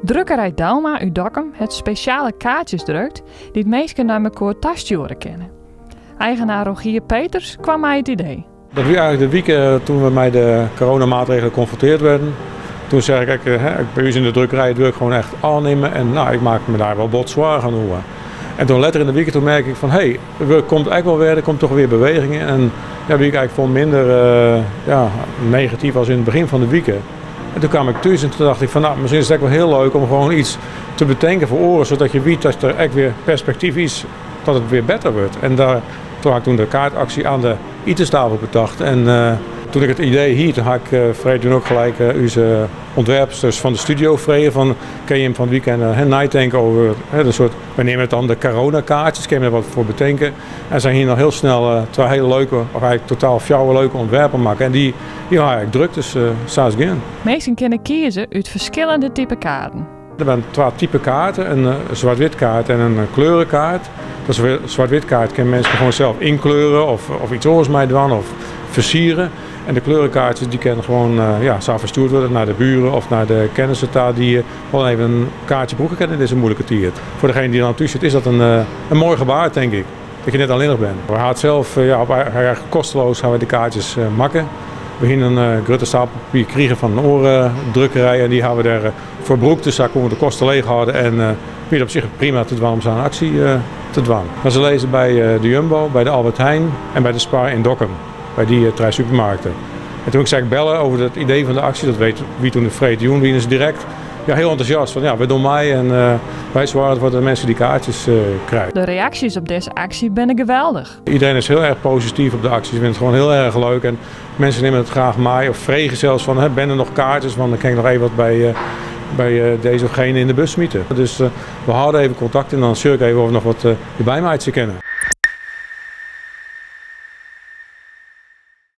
Drukkerij Douma út Dokkum hat spesjale kaartsjes drukt dy't minsken nei mekoar tastjoere kinne. Eigenaar Rogier Peters kwam mei it idee. Dat wie eigenlik de wike toen we mei de coronamaatregelen konfronteerd werden. Toen sei ik ek, by ús yn de drukkerij it wurk gewoan echt ôfnimme en nou, ik makke my dêr wol bot soargen oer. En toen letter yn de wike toen merk ik fan hé, it wurk komt ek wol wer, der komt toch wer beweging yn. En ja, wie ik eigenlik folle minder ja, negatyf as yn it begjin fan de wike. En toen kwam ik thús en toen dacht ik fan nou, miskien is it ek wol hiel leuk om gewoan iets te betinken foar oaren, sadat je wit dat der ek wer perspektyf is dat it wer better wurdt. En daar, toen ha ik toen de kaartaksje aan de itenstafel betocht. En toen ik it idee hie, toen ha ik freed toen ook gelijk ús ûntwerpsters fan de studio frege fan kin jim fan it wykein neitinke oer de soart, wy neame it dan de coronakaartsjes, kin jim der wat foar betinke? En sy hiene al hiel snel twa hiele leuke, of eigenlik totaal fjouwer leuke ûntwerpen makke en dy dy ha ik drukt, dus sa is it gien. Minsken kinne kieze út ferskillende type kaarten. Der binne twa type kaarten, in zwart-wit kaart en in kleurenkaart. De zwart-wit kaart kinne minsken gewoan sels ynkleure of iets oars mei dwaan of fersiere. En de kleurenkaartsjes dy kinne gewoan ja, sa ferstjoerd wurde nei de buren of nei de kennissen ta dy't wol even in kaartsje brûke kinne yn dizze moeilike tiid. Foar degene dy't dan thús sit is dat in moai gebaar, tink ik. Dat je net allinnich binne. We ha it sels ja, op eigen kosteloos ha we de kaartsjes makke. We hiene in grutte stapel papier krigen fan in oare drukkerij en dy ha we dêr foar brûkt. Dus sa koene we de kosten leech hâlde en wie it op sich prima te dwaan om sa'n aksje te dwaan. Mar se lizze by de Jumbo, by de Albert Heijn en by de Spar yn Dokkum. By dy trije supermarkten. En toen ik sei ik belle over it idee fan de aksje, dat weet wie toen de freedtejûn, wiene se direkt ja, hiel entûsjast fan ja, we dogge mei en wy soargje derfoar dat de minsken dy kaartsjes krije. De reaksjes op dizze aksje binne geweldich. Iedereen is hiel erch posityf op de aksje. Ze fine it gewoan hiel erch leuk en minsken nimme it graach mei of fregen sels fan binne der noch kaartsjes, want dan kin ik noch even wat by deze of gene yn de bus smite. Dus we hâlde even kontakt en dan sjoch ik even of we noch wat derby meitsje kinne.